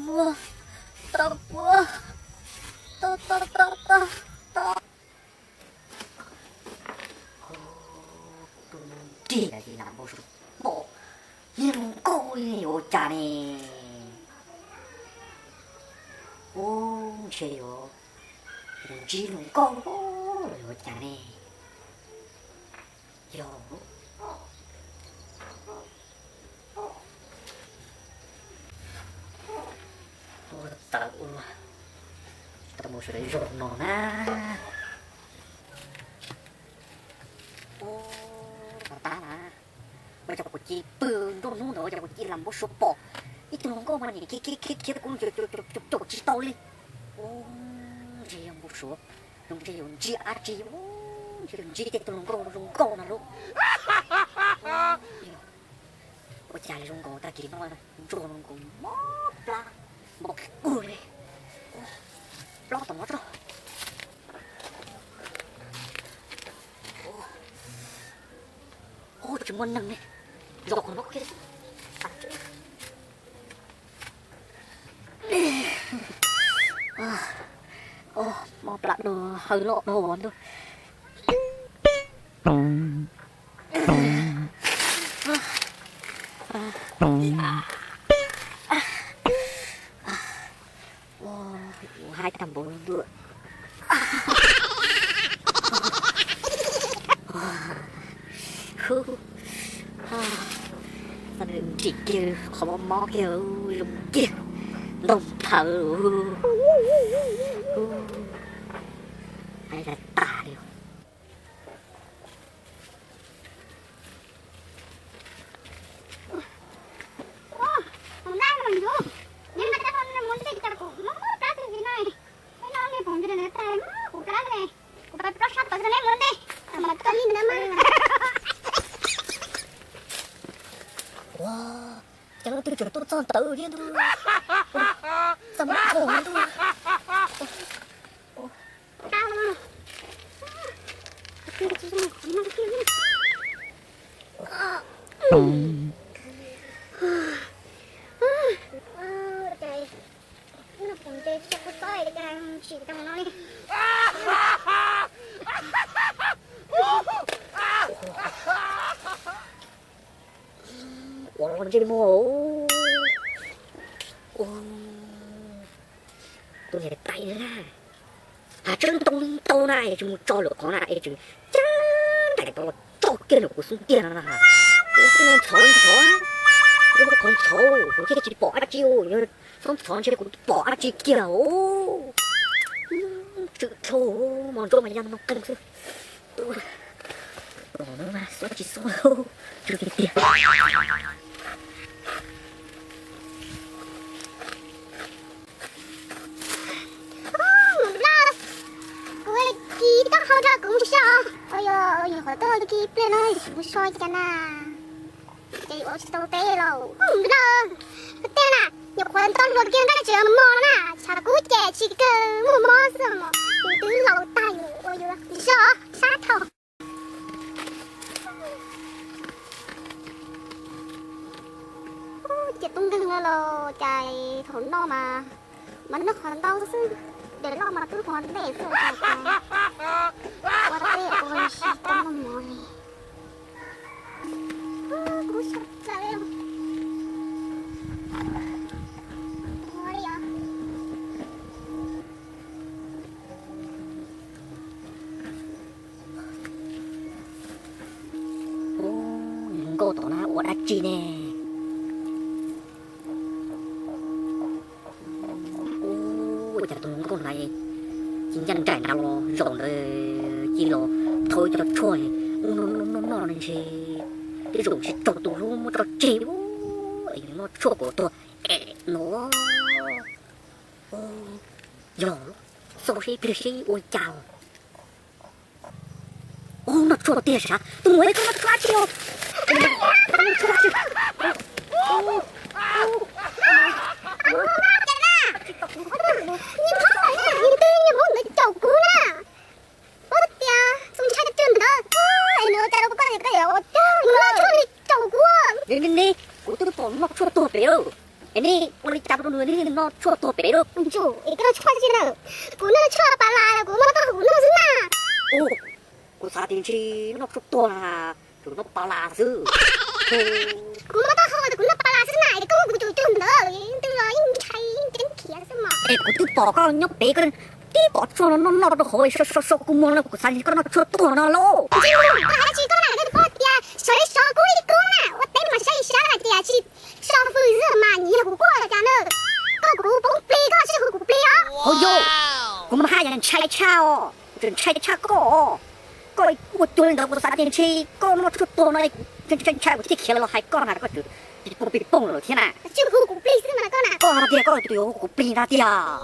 Ua, tau ua, tau, tau, tau, tau, tau. Tus nrig lam npau suav pom, yeej zoo nkauj li ua cas ne. Ub, ntshe yuav ntsib zoo nkauj los ua cas ne. Yog, ua tawm ua, tau mus sawv daws zog no na. Ua, tab na, ua cas kuv cia li pw nruab hnub ntawd ua cas kuv cia li lam npau suav pom ib tug hluas nkauj mas nim khiav khiav khiav khiav kuv caum tsis tau li. Ub, ntshe yog npau suav, ntshe yog ntsib dab tsi, ntshe yog ntsib tej tug hluas nkauj zoo nkauj no lauj. Ua cas zoo nkaus tag kis no ntsuag no nkaus mob plab npaum qhov twg li. Plob tom no tso. Ub, tsis muaj neeg li, zov qhov no kiag. Mob plab no, hawv loj dhau ntuj. Ua, ua haib tag npaum ntuj. Nrim kiag qhov mob mob kiag, zoo kiag ntoo phawv. Haib tas tas li. Ua, cas leej twg tseem tuaj txog ntawd thiab ntuj. Txog npaum ntuj. Ua los ntsej muag. Ua, tus niam tais na, has tseeb ntau li ntau na es tsis mus tso lwm qhov na es tseem cab nraim tau los tso kiag ntawm kuv xub ntiag no na. Kuv ntxhov ntxhov, kuv ntxhov, kuv thiaj tsis pom dab tsi, txhob ntxhov ntshe kuv pom dab tsi kiag os. Tswm dhau, mos ntsuab mas ya no qees xwb. Los no mas xob tsis xob, tsw tiag tiag. Kuv kis taub hau rau kuv mus so. Ua yog nyuam qhuav tuaj kis pliag no kuv so cas na. Ces ua tsis tau teb los mus nplawg. Kuv tiag na, nyuam qhuav nto hluas kiag nqaij tseem mos no na, tshav kub ces tsis kawg muaj mob xwb mos. Kuv twb laus tag yuav ua yuav so sab dhau. Ces tub nkeeg no los cas thaum no mas mas noj qhov ntau xwb, daim loj mas twb qhov ntej xwb. Ua teb ua si tau muaj mov li. Kuv sab plaws li os. Ub, nkauj tom na ua dab tsi ne? Ua cas tus nkauj na cia ncaj nraim nrad los zaum ntawd cia los thau cov tshuaj noj noj noj noj noj ntshe tej zaum ntshe raug tus hlub muab tso tseg es noj tshuaj kom tuag no. Yog, xauj seb ib pliag seb ua cas. Ub, noj tshuaj tiag sav, tus muam ib koj noj tshuaj dab tsi os? Noj tshuaj dab tsi? Ni, kuv twb pom noj tshuaj tuag pem. Es nej ua li cas rau nws, nej noj tshuaj tuag pem lawm? Ntsuj, es koj noj tshuaj tsi na? Kuv noj tshuaj pas las los kuv muab rau kuv noj xwb na. Kuv xav tias ntshe noj tshuaj tuag na, tsuas noj pas las xwb. Kuv muab rau hau, kuv noj pas las xwb na, es koj muab kuv tus tshuaj ntawd, twb los yeej ntshai yeej ceeb khiav xwb mas. Es kuv twb pom koj nyob pem, koj tib pom tshuaj no noj noj rau hauv so so so kuv muag no, kuv xav tias koj noj tshuaj tuag no lauj. Koj hais dab tsi, koj na, koj twb paub tias sawv li sov kub li kub na, ua teb mas saib saib hais tias tsis so fws xwb mas nyiag kuv quaj los cas na. Koj kuv poob plig, koj tsis hu kuv plig os. Hauv yau, kuv mas haj yam ntshai tshaj os, tseem ntshai tshaj koj os. Koj ua cuag li ntawd kuv xav tias ntshe koj noj tshuaj tuag no, ntshai ntshai kuv thiaj khiav los hais koj na, koj tseem pig pig pooj lawm thiab na. Tsis hu kuv plig xwb mas koj na. Koj hais tias koj yuav hu kuv plig ntag tiag.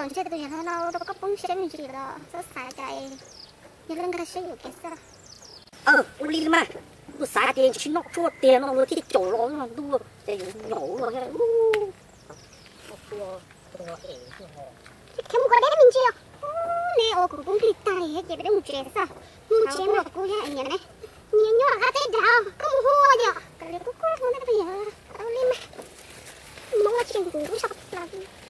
Ntshe tus yog no rau koj poob siab me ntsis los txhob xav cas, yog li nkag siab yuam kev xwb. Ua li mas, kuv xav tias ntshe noj tshuaj tiag no luag thiaj caum los no ntuj, ces yuav nyaum luag thiab. Khiav mus kom deb me ntsis os. Nej ua kuv poob plig tag li ces peb mus tsev xwb. Mus tsev mas kuv yog nyiam ne, nyiam nyob qab teb nrad, koj mus hu yom, kom li kuj kuj hu ne, yog li mas, mus ua tsis kuv kuj sab plaws.